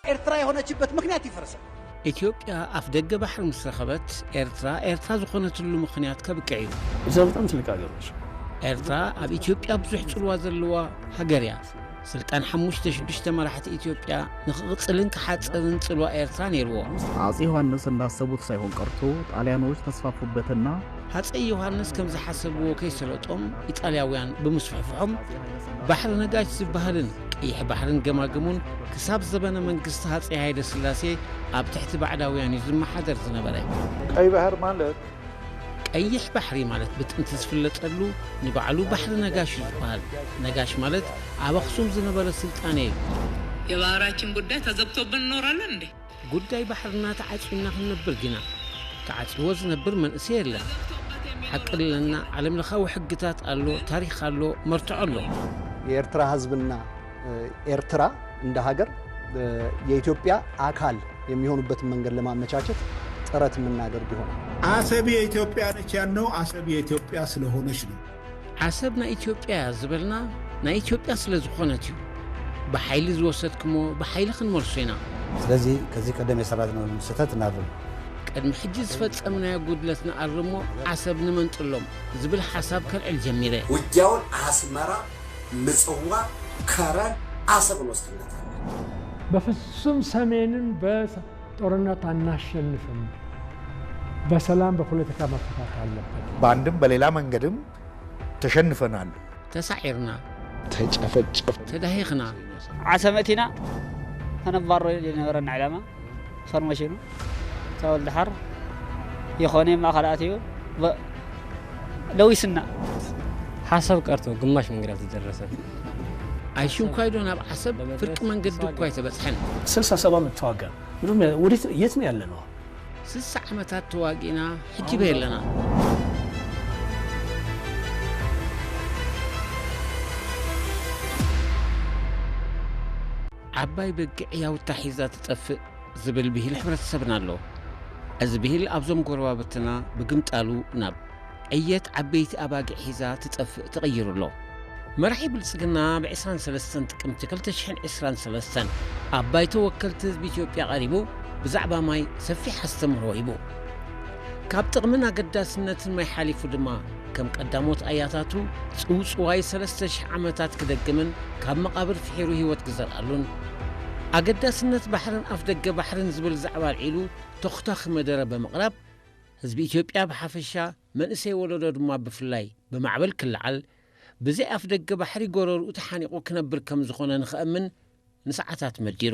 ኤርትራ የሆነችበት ምክንያት ይፈርሳል። ኢትዮጵያ ኣፍ ደገ ባሕሪ ምስ ረኸበት ኤርትራ ኤርትራ ዝኾነትሉ ምኽንያት ከብቅዕ እዩ። እዚያ በጣም ትልቅ ሀገር ነች። ኤርትራ ኣብ ኢትዮጵያ ብዙሕ ጽልዋ ዘለዋ ሃገር እያ። ስልጣን ሓሙሽተ ሽዱሽተ መራሕቲ ኢትዮጵያ ንኽቕጽልን ክሓጽርን ጽልዋ ኤርትራ ነይርዎ። አጼ ዮሐንስ እንዳሰቡት ሳይሆን ቀርቶ ጣሊያኖች ተስፋፉበትና ሃጸይ ዮሃንስ ከም ዝሓሰብዎ ከይሰለጦም ኢጣልያውያን ብምስፍሕፍሖም ባሕሪ ነጋሽ ዝበሃልን ቀይሕ ባሕርን ገማግሙን ክሳብ ዘበነ መንግስቲ ሃጸይ ሃይለ ስላሴ ኣብ ትሕቲ ባዕዳውያን እዩ ዝመሓደር ዝነበረ። ቀይ ባህር ማለት ቀይሕ ባሕሪ ማለት ብጥንቲ ዝፍለጠሉ ንባዕሉ ባሕሪ ነጋሽ እዩ ዝበሃል። ነጋሽ ማለት ኣብ ኣኽሱም ዝነበረ ስልጣኔ እዩ። የባህራችን ጉዳይ ተዘግቶብን እኖራለን እንዴ? ጉዳይ ባሕርና ተዓጽዩና ክንነብር ዲና? ተዓጽይዎ ዝነብር መንእሰይ የለን። ሓቂ ኣለና፣ ዓለምለኻዊ ሕግታት ኣሎ፣ ታሪኽ ኣሎ፣ መርትዖ ኣሎ። የኤርትራ ህዝብና ኤርትራ እንደ ሀገር የኢትዮጵያ አካል የሚሆኑበትን መንገድ ለማመቻቸት ጥረት የምናደርግ ይሆናል። አሰብ የኢትዮጵያ ነች ያልነው አሰብ የኢትዮጵያ ስለሆነች ነው። ዓሰብ ናይ ኢትዮጵያ ዝበልና ናይ ኢትዮጵያ ስለ ዝኾነት እዩ። ብሓይሊ ዝወሰድክሞ ብሓይሊ ክንመልሶ ኢና። ስለዚህ ከዚህ ቀደም የሰራነውን ስህተት እናርም። ቅድሚ ሕጂ ዝፈጸምናዮ ጉድለት ንኣርሞ ዓሰብ ንመንጥሎም ዝብል ሓሳብ ከልዕል ጀሚረ። ውጊያውን አስመራ፣ ምጽዋ፣ ከረን፣ አሰብን ወስድነታል። በፍጹም ሰሜንን በጦርነት አናሸንፍም። በሰላም በፖለቲካ መፈታት አለበት። በአንድም በሌላ መንገድም ተሸንፈናል። ተሳዒርና፣ ተጨፈጨፍ። ተዳሂኽና። ዓሰብ መእቲና ተነባሮ የነበረና ዕላማ ኢንፎርሜሽኑ ተወልድሓር የኾነ ማእኸል ኣትዩ ለዊስና። ሓሳብ ቀርቶ ግማሽ መንገድ ኣልተደረሰን። ኣይሽንኳይዶ ናብ ዓሰብ ፍርቂ መንገዲ እኳ ኣይተበጽሐን። ስልሳ ሰባ ዓመት ተዋጋ። ምንም ወዴት የት ነው ያለ ነው? ስሳ ዓመታት ተዋጊእና ሕጂ በየለና። ዓባይ በጊዕ ያውታ ሒዛ ትጠፍእ ዝብል ብሂል ሕብረተሰብና ኣሎ። እዚ ብሂል ኣብዞም ጎረባብትና ብግምጣሉ ናብ ዕየት ዓበይቲ ኣባጊዕ ሒዛ ትጠፍእ ተቐይሩ ኣሎ። መራሒ ብልጽግና ብ ዕስራን ሰለስተን ጥቅምቲ ክልተ ሽሕን ዕስራን ሰለስተን ኣብ ባይቶ ወከልቲ ህዝቢ ኢትዮጵያ ቀሪቡ ብዛዕባ ማይ ሰፊሕ ኣስተምህሮ ሂቡ። ካብ ጥቕምን ኣገዳስነትን ማይ ሓሊፉ ድማ ከም ቀዳሞት ኣያታቱ ጽውጽዋይ ሰለስተ ሽሕ ዓመታት ክደግምን ካብ መቓብር ፍሒሩ ህይወት ክዘርኣሉን ኣገዳስነት ባሕርን ኣፍደገ ባሕርን ዝብል ዛዕባ ኣልዒሉ ተኹታኺ መደረ ብምቕራብ ህዝቢ ኢትዮጵያ ብሓፈሻ መንእሰይ ወለዶ ድማ ብፍላይ ብማዕበል ክለዓል ብዘይ ኣፍደገ ባሕሪ ጎረርኡ ተሓኒቑ ክነብር ከም ዝኾነ ንኸእምን ንሰዓታት መዲሩ።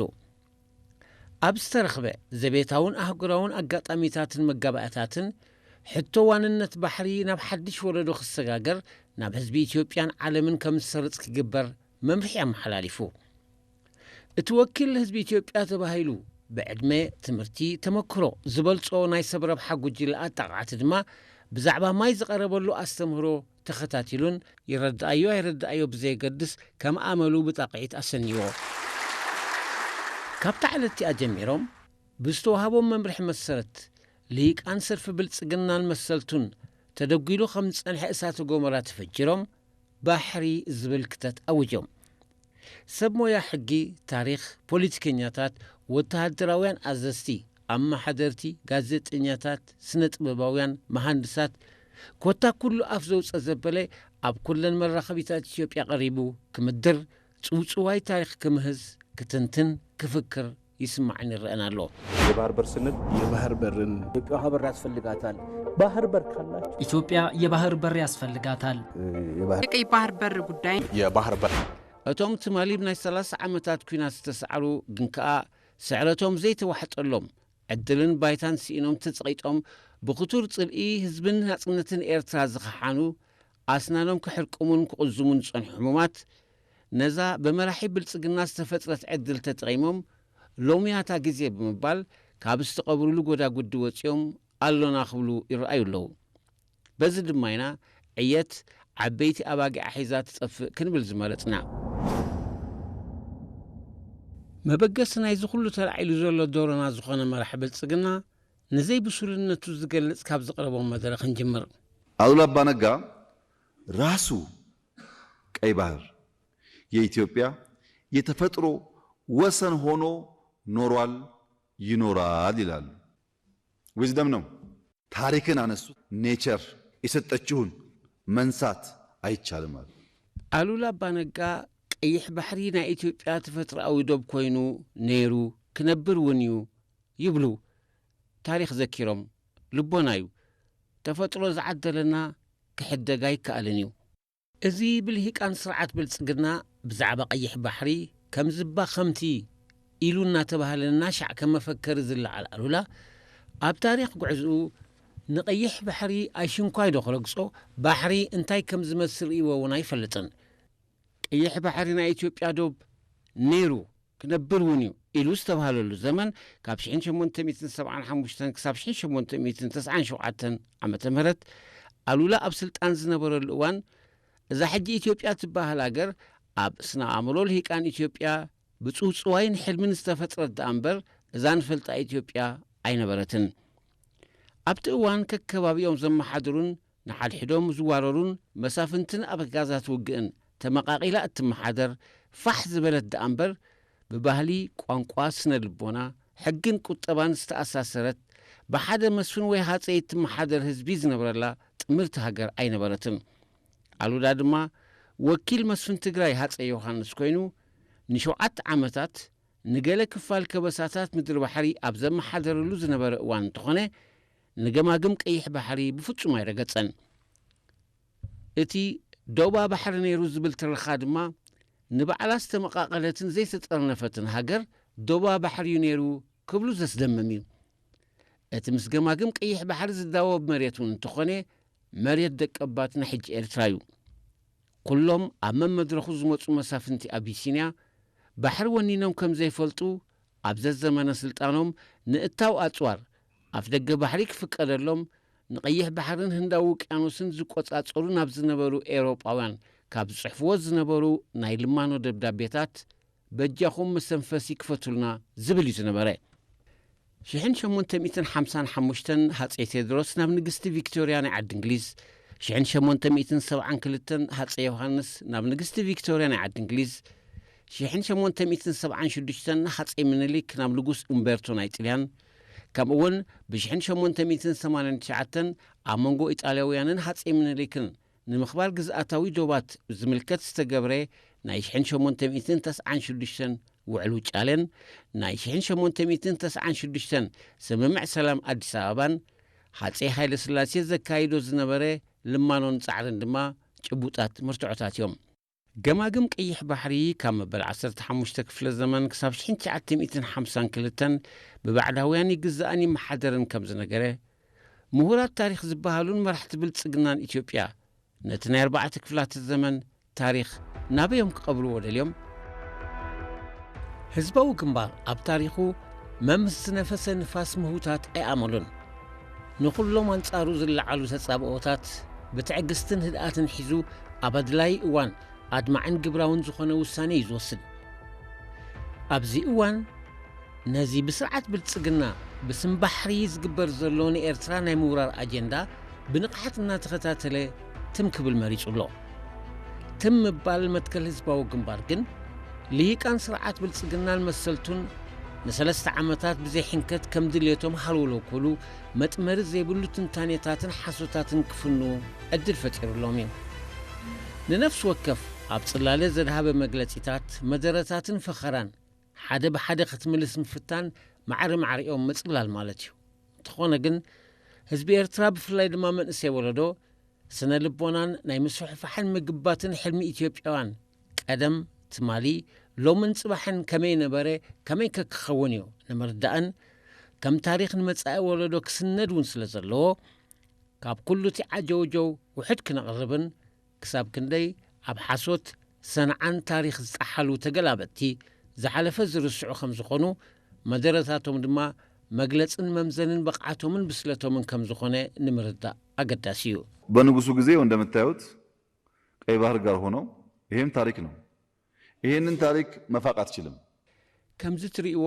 ኣብ ዝተረኽበ ዘቤታውን ኣህጉራውን ኣጋጣሚታትን መጋባእያታትን ሕቶ ዋንነት ባሕሪ ናብ ሓድሽ ወለዶ ክሰጋገር ናብ ህዝቢ ኢትዮጵያን ዓለምን ከም ዝሰርጽ ክግበር መምርሒ ኣመሓላሊፉ። እቲ ወኪል ህዝቢ ኢትዮጵያ ተባሂሉ ብዕድመ፣ ትምህርቲ፣ ተመክሮ ዝበልጾ ናይ ሰብ ረብሓ ጉጅለ ኣጣቓዕቲ ድማ ብዛዕባ ማይ ዝቐረበሉ ኣስተምህሮ ተኸታቲሉን ይረድኣዮ ኣይረድኣዮ ብዘየገድስ ከም ኣመሉ ብጣቕዒት ኣሰንይዎ። ካብታ ዕለት እቲኣ ጀሚሮም ብዝተዋህቦም መምርሒ መሰረት ልሂቃን ሰልፊ ብልጽግናን መሰልቱን ተደጒሉ ከም ዝጸንሐ እሳተ ጎመራ ተፈጂሮም ባሕሪ ዝብል ክተት ኣውጆም። ሰብ ሞያ ሕጊ፣ ታሪኽ፣ ፖለቲከኛታት፣ ወተሃደራውያን ኣዘዝቲ፣ ኣመሓደርቲ፣ ጋዜጠኛታት፣ ስነ ጥበባውያን፣ መሃንድሳት፣ ኮታ ኩሉ ኣፍ ዘውፀ ዘበለ ኣብ ኩለን መራኸቢታት ኢትዮጵያ ቀሪቡ ክምድር፣ ጽውጽዋይ ታሪኽ ክምህዝ፣ ክትንትን፣ ክፍክር ይስማዕን ይረአን ኣሎ። የባህር በር ስንል የባህር በርን ኢትዮጵያ ውሃ በር ያስፈልጋታል። ባህር በር ካላችሁ ኢትዮጵያ የባህር በር ያስፈልጋታል። የባህር የቀይ ባህር በር ጉዳይ የባህር በር እቶም ትማሊ ብናይ ሰላሳ ዓመታት ኲናት ዝተሰዓሩ ግን ከኣ ስዕረቶም ዘይተዋሕጠሎም ዕድልን ባይታን ስኢኖም ተጸቒጦም ብኽቱር ጽልኢ ህዝብን ናጽነትን ኤርትራ ዝኸሓኑ ኣስናኖም ክሕርቅሙን ክቕዝሙን ዝጸንሑ ሕሙማት ነዛ ብመራሒ ብልጽግና ዝተፈጥረት ዕድል ተጠቒሞም ሎምያታ ግዜ ብምባል ካብ ዝተቐብሩሉ ጎዳጉዲ ወጺኦም ኣሎና ክብሉ ይረኣዩ ኣለዉ። በዚ ድማ ኢና ዕየት ዓበይቲ ኣባጊዓ ሒዛ ትጠፍእ ክንብል ዝመረጽና። መበገሲ ናይዚ ኩሉ ተላዒሉ ዘሎ ዶሮና ዝኾነ መራሒ ብልጽግና ንዘይብሱልነቱ ዝገልጽ ካብ ዘቕረቦም መደረ ክንጅምር። አሉላ አባነጋ ራሱ ቀይ ባህር የኢትዮጵያ የተፈጥሮ ወሰን ሆኖ ኖሯል፣ ይኖራል ይላሉ። ዊዝደም ነው። ታሪክን አነሱት። ኔቸር የሰጠችውን መንሳት አይቻልም አሉ። ኣሉላ ኣባነጋ ቀይሕ ባሕሪ ናይ ኢትዮጵያ ተፈጥሮኣዊ ዶብ ኮይኑ ነይሩ፣ ክነብር እውን እዩ ይብሉ። ታሪኽ ዘኪሮም ልቦና እዩ። ተፈጥሮ ዝዓደለና ክሕደግ ኣይከኣልን እዩ። እዚ ብልሂቃን ስርዓት ብልጽግና ብዛዕባ ቀይሕ ባሕሪ ከም ዝባ ከምቲ ኢሉ እናተባህለ እናሻዕ ከም መፈከሪ ዝለዓል ኣሉላ፣ ኣብ ታሪኽ ጉዕዝኡ ንቐይሕ ባሕሪ ኣይሽንኳይ ዶ ክረግጾ፣ ባሕሪ እንታይ ከም ዝመስል ርእይዎ እውን ኣይፈልጥን። ቀይሕ ባሕሪ ናይ ኢትዮጵያ ዶብ ነይሩ፣ ክነብር እውን እዩ ኢሉ ዝተባህለሉ ዘመን ካብ ሽሕን ሸሞንተ ሚእትን ሰብዓን ሓሙሽተን ክሳብ ሽሕን ሸሞንተ ሚእትን ተስዓን ሸውዓተን ዓመተ ምህረት ኣሉላ ኣብ ስልጣን ዝነበረሉ እዋን፣ እዛ ሕጂ ኢትዮጵያ ትበሃል ሃገር ኣብ ስነ ኣእምሮ ልሂቃን ኢትዮጵያ ብጽውጽዋይን ሕልምን ዝተፈጥረት ደኣ እምበር እዛ ንፈልጣ ኢትዮጵያ ኣይነበረትን። ኣብቲ እዋን ከከባቢኦም ዘመሓድሩን ንሓድሕዶም ዝዋረሩን መሳፍንትን ኣበጋዛት ውግእን ተመቓቒላ እትመሓደር ፋሕ ዝበለት ደኣ እምበር ብባህሊ፣ ቋንቋ፣ ስነ ልቦና፣ ሕግን ቁጠባን ዝተኣሳሰረት ብሓደ መስፍን ወይ ሃጸይ እትመሓደር ህዝቢ ዝነብረላ ጥምርቲ ሃገር ኣይነበረትን። ኣሉላ ድማ ወኪል መስፍን ትግራይ ሃጸይ ዮሃንስ ኮይኑ ንሸውዓተ ዓመታት ንገለ ክፋል ከበሳታት ምድሪ ባሕሪ ኣብ ዘመሓደረሉ ዝነበረ እዋን እንተኾነ ንገማግም ቀይሕ ባሕሪ ብፍጹም ኣይረገጸን። እቲ ዶባ ባሕሪ ነይሩ ዝብል ትረኻ ድማ ንባዕላ ዝተመቓቐለትን ዘይተጠርነፈትን ሃገር ዶባ ባሕሪ እዩ ነይሩ ክብሉ ዘስደምም እዩ። እቲ ምስ ገማግም ቀይሕ ባሕሪ ዝዳወብ መሬት እውን እንተኾነ መሬት ደቀባት ናይ ሕጂ ኤርትራ እዩ። ኩሎም ኣብ መመድረኹ ዝመጹ መሳፍንቲ ኣቢሲንያ ባሕሪ ወኒኖም ከም ዘይፈልጡ ኣብ ዘዘመነ ስልጣኖም ንእታው ኣጽዋር ኣፍ ደገ ባሕሪ ክፍቀደሎም ንቐይሕ ባሕርን ህንዳዊ ውቅያኖስን ዝቆጻጸሩ ናብ ዝነበሩ ኤውሮጳውያን ካብ ዝጽሕፍዎ ዝነበሩ ናይ ልማኖ ደብዳቤታት በጃኹም መሰንፈሲ ክፈቱልና ዝብል እዩ ዝነበረ። ሽሕን ሸሞንተ ሚእትን ሓምሳን ሓሙሽተን ሃጸይ ቴድሮስ ናብ ንግስቲ ቪክቶርያ ናይ ዓዲ እንግሊዝ፣ ሽሕን ሸሞንተ ሚእትን ሰብዓን ክልተን ሃጸይ ዮሃንስ ናብ ንግስቲ ቪክቶርያ ናይ ዓዲ እንግሊዝ፣ ሽሕን ሸሞንተ ሚእትን ሰብዓን ሽዱሽተን ሃጸይ ምኒልክ ናብ ንጉስ ኡምቤርቶ ናይ ጥልያን፣ ከምኡውን ብሽሕን ሸሞንተ ሚእትን ሰማንያን ትሽዓተን ኣብ መንጎ ኢጣልያውያንን ሃጸይ ምኒልክን ንምኽባር ግዝኣታዊ ዶባት ዝምልከት ዝተገብረ ናይ ሽሕን ሸሞንተ ሚእትን ተስዓን ሽዱሽተን ውዕል ውጫሌን ናይ ሽሕን ሸሞንተ ሚእትን ተስዓን ሽዱሽተን ስምምዕ ሰላም ኣዲስ ኣበባን ሃጸይ ሃይለ ስላሴ ዘካይዶ ዝነበረ ልማኖን ጻዕርን ድማ ጭቡጣት መርትዖታት እዮም። ገማግም ቀይሕ ባሕሪ ካብ መበል ዓሰርተ ሓሙሽተ ክፍለ ዘመን ክሳብ ሽሕን ትሽዓተ ሚእትን ሓምሳን ክልተን ብባዕዳውያን ይግዛእን ይመሓደርን ከም ዝነገረ፣ ምሁራት ታሪኽ ዝበሃሉን መራሕቲ ብልጽግናን ኢትዮጵያ ነቲ ናይ ኣርባዕተ ክፍላተ ዘመን ታሪኽ ናበዮም ክቐብርዎ ደልዮም? ህዝባዊ ግንባር ኣብ ታሪኹ መምስ ዝነፈሰ ንፋስ ምህውታት ኣይኣመሉን። ንኹሎም ኣንጻሩ ዝለዓሉ ተጻብኦታት ብትዕግስትን ህድኣትን ሒዙ ኣብ ኣድላዪ እዋን ኣድማዕን ግብራውን ዝኾነ ውሳኔ እዩ ዝወስድ። ኣብዚ እዋን ነዚ ብስርዓት ብልጽግና ብስም ባሕሪ ዝግበር ዘሎ ንኤርትራ ናይ ምውራር ኣጀንዳ ብንቕሓት እናተኸታተለ ትም ክብል መሪጹ ኣሎ። ትም ምባል መትከል ህዝባዊ ግንባር ግን ልሂቃን ስርዓት ብልጽግናን መሰልቱን ንሰለስተ ዓመታት ብዘይ ሕንከት ከም ድልየቶም ሃለውለው ክብሉ መጥመሪ ዘይብሉ ትንታኔታትን ሓሶታትን ክፍኑ ዕድል ፈጢሩሎም እዩ። ንነፍሲ ወከፍ ኣብ ጽላለ ዘድሃበ መግለጺታት፣ መደረታትን ፈኸራን ሓደ ብሓደ ክትምልስ ምፍታን ማዕረ ማዕሪኦም ምጽላል ማለት እዩ። እንተኾነ ግን ህዝቢ ኤርትራ ብፍላይ ድማ መንእሰይ ወለዶ ስነ ልቦናን ናይ ምስፍሕፋሕን ምግባትን ሕልሚ ኢትዮጵያውያን ቀደም ትማሊ ሎምን ጽባሕን ከመይ ነበረ ከመይ ከ ክኸውን እዩ ንምርዳእን ከም ታሪኽ ንመጻኢ ወለዶ ክስነድ እውን ስለ ዘለዎ ካብ ኩሉ እቲ ዓጀውጀው ውሕድ ክነቕርብን ክሳብ ክንደይ ኣብ ሓሶት ሰንዓን ታሪኽ ዝጠሓሉ ተገላበጥቲ ዝሓለፈ ዝርስዑ ከም ዝኾኑ መደረታቶም ድማ መግለጽን መምዘንን ብቕዓቶምን ብስለቶምን ከም ዝኾነ ንምርዳእ ኣገዳሲ እዩ። በንጉሱ ጊዜ እንደምታዩት ቀይ ባህር ጋር ሆነው ይሄም ታሪክ ነው። ይሄንን ታሪክ መፋቅ አትችልም። ከምዚ ትርእይዎ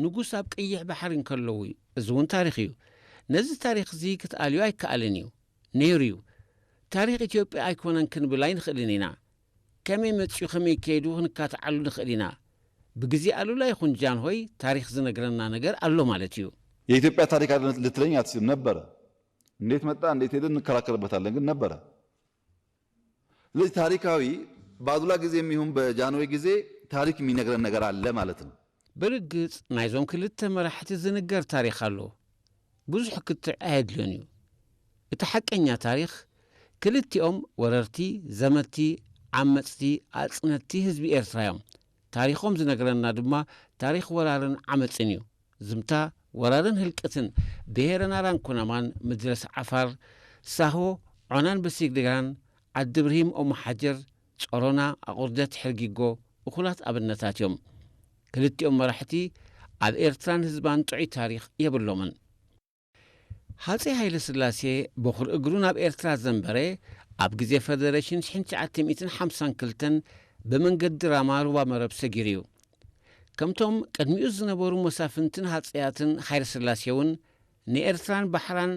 ንጉስ ኣብ ቀይሕ ባሕሪ እንከለዉ እዩ። እዚ እውን ታሪኽ እዩ። ነዚ ታሪኽ እዚ ክትኣልዮ ኣይከኣልን እዩ። ነይሩ እዩ። ታሪኽ ኢትዮጵያ ኣይኮነን ክንብል ኣይንኽእልን ኢና። ከመይ መጺኡ ከመይ ከይዱ ክንካትዓሉ ንኽእል ኢና። ብግዜ ኣሉላ ይኹን ጃንሆይ ታሪኽ ዝነግረና ነገር ኣሎ ማለት እዩ። የኢትዮጵያ ታሪክ አለ ልትለኝ አትችልም። ነበረ። እንዴት መጣ እንዴት ሄደ እንከራከርበታለን፣ ግን ነበረ። ስለዚህ ታሪካዊ በአሉላ ጊዜ የሚሆን በጃንሆይ ጊዜ ታሪክ የሚነግረን ነገር አለ ማለት ነው። ብርግጽ ናይዞም ክልተ መራሕቲ ዝንገር ታሪኽ ኣሎ። ብዙሕ ክትዕ ኣየድልዮን እዩ። እቲ ሓቀኛ ታሪኽ ክልቲኦም ወረርቲ፣ ዘመቲ፣ ዓመጽቲ፣ ኣጽነትቲ ህዝቢ ኤርትራ እዮም። ታሪኾም ዝነግረና ድማ ታሪኽ ወራርን ዓመጽን እዩ። ዝምታ ወራርን ህልቅትን ብሄረ ናራን ኩናማን፣ ምድረስ ዓፋር፣ ሳሆ፣ ዖናን በሲግድጋን፣ ዓዲ ብርሂም ኦሞ ሓጀር፣ ጾሮና፣ ኣቑርደት፣ ሕርጊጎ እኹላት ኣብነታት እዮም። ክልቲኦም መራሕቲ ኣብ ኤርትራን ህዝባን ጥዑይ ታሪኽ የብሎምን። ሃጼ ሃይለ ስላሴ በኹር እግሩ ናብ ኤርትራ ዘንበረ ኣብ ግዜ ፈደረሽን ሽሕን ትሽዓተ ሚእትን ሓምሳን ክልተን ብመንገዲ ራማ ሩባ መረብ ሰጊሩ እዩ። ከምቶም ቅድሚኡ ዝነበሩ መሳፍንትን ሃጸያትን ሃይለ ስላሴ እውን ንኤርትራን ባሕራን